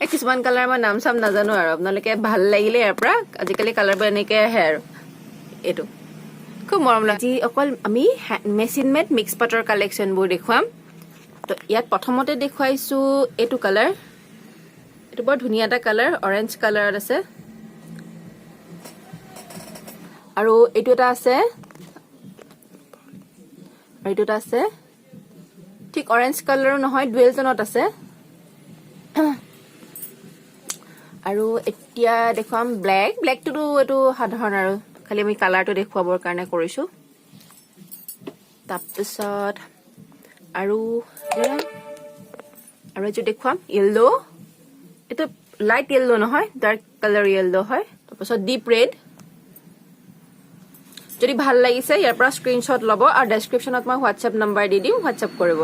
এই কিছুমান কালাৰ মই নাম চাম নাজানো আৰু, আপোনালোকে ভাল লাগিলে ইয়াৰ পৰা। আজিকালি কালাৰবোৰ এনেকে আহে আৰু। এইটো খুব মৰম লাগে। আজি অকল আমি মেচিন মেড মিক্স পাটৰ কালেকশ্যনবোৰ দেখুৱাম। তো ইয়াত প্ৰথমতে দেখুৱাইছো এইটো কালাৰ। এইটো বৰ ধুনীয়া এটা কালাৰ, অৰেঞ্জ কালাৰত আছে। আৰু এইটো এটা আছে, আৰু এইটো এটা আছে, ঠিক অৰেঞ্জ কালাৰো নহয়, ডুৱেল টনত আছে। আৰু এতিয়া দেখুৱাম ব্লেক। ব্লেকটোতো এইটো সাধাৰণ আৰু, খালি আমি কালাৰটো দেখুৱাবৰ কাৰণে কৰিছো। তাৰপিছত আৰু আৰু এইটো দেখুৱাম য়েল্ল'। এইটো লাইট য়েল্ল' নহয়, ডাৰ্ক কালাৰ য়েল্ল' হয়। তাৰপিছত ডিপ ৰেড। যদি ভাল লাগিছে ইয়াৰ পৰা স্ক্ৰীনশ্বট ল'ব আৰু ডেছক্ৰিপশ্যনত মই হোৱাটছএপ নাম্বাৰ দি দিম, হোৱাটছএপ কৰিব।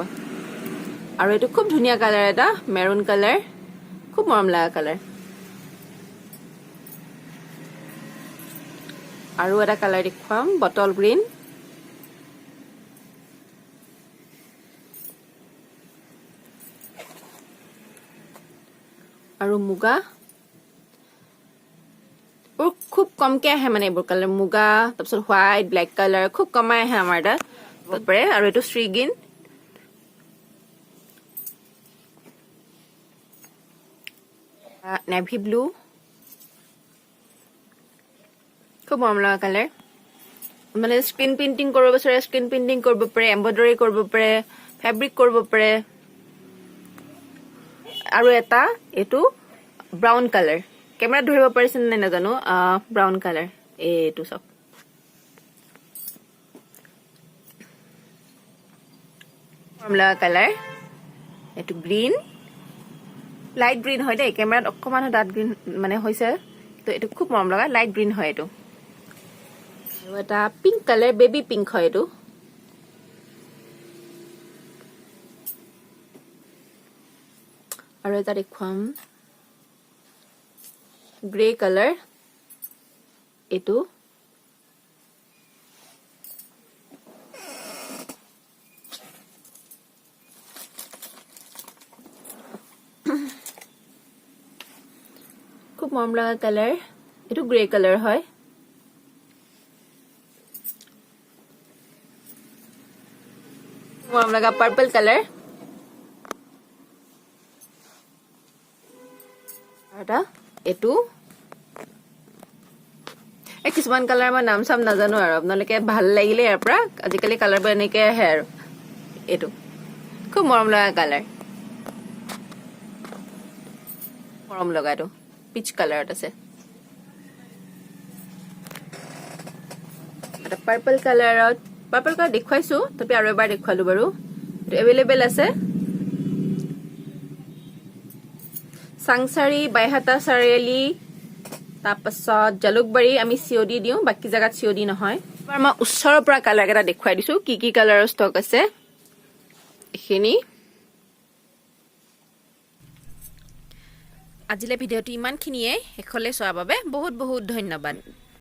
আৰু এইটো খুব ধুনীয়া কালাৰ এটা, মেৰুন কালাৰ, খুব মৰম লগা কালাৰ। আৰু এটা কালাৰ দেখুৱাম, বটল গ্ৰীণ। আৰু মুগা। এইবোৰ খুব কমকে আহে, মানে এইবোৰ কালাৰ মুগা, তাৰপিছত হোৱাইট, ব্লেক কালাৰ খুব কমাই আহে আমাৰ তাত পাৰে। আৰু এইটো শ্ৰীগিন। নেভি ব্লু, খুব মৰম লগা কালাৰ। মানে স্ক্ৰীন প্ৰিণ্টিং কৰিব বিচাৰে, স্ক্ৰীন প্ৰিণ্টিং কৰিব পাৰে, এম্ব্ৰইডাৰী কৰিব পাৰে, ফেব্ৰিক কৰিব পাৰে। আৰু এটা এইটো ব্ৰাউন কালাৰ, কেমেৰাত ধৰিব পাৰিছে নে নাজানো, ব্ৰাউন কালাৰ এইটো চাওক। মৰম লগা কালাৰ এইটো, গ্ৰীণ, লাইট গ্ৰীণ হয় দেই। কেমেৰাত অকণমান ডাৰ্ক গ্ৰীণ মানে হৈছে, তো এইটো খুব মৰম লগা লাইট গ্ৰীণ হয় এইটো। আৰু এটা পিংক কালাৰ, বেবী পিংক হয় এইটো। আৰু এটা দেখুৱাম গ্ৰে কালাৰ এইটো। খুব মৰম লগা কালাৰ এইটো, গ্ৰে কালাৰ হয়। মৰম লগা পাৰ্পল কালাৰ। এটা এইটো। এই কিছুমান কালাৰ মই নাম চাম নাজানো আৰু, আপোনালোকে ভাল লাগিলে ইয়াৰ পৰা। আজিকালি কালাৰবোৰ এনেকে আহে আৰু। এইটো খুব মৰম লগা কালাৰ, মৰম লগা এইটো পিচ কালাৰত আছে। এটা পাৰ্পল কালাৰত, পাৰ্পল কালাৰ দেখুৱাইছো, তথাপি আৰু এবাৰ দেখুৱালো বাৰু। এইটো এভেইলেবল আছে চাংচাৰি, বাইহাটা চাৰিআলি, তাৰপাছত জালুকবাৰী আমি চিঅ' ডি দিওঁ, বাকী জেগাত চিঅ' ডি নহয়। এবাৰ মই ওচৰৰ পৰা কালাৰ কেইটা দেখুৱাই দিছো, কি কি কালাৰৰ ষ্টক আছে এইখিনি। আজিলৈ ভিডিঅ'টো ইমানখিনিয়ে। শেষলৈ চোৱাৰ বাবে বহুত বহুত ধন্যবাদ।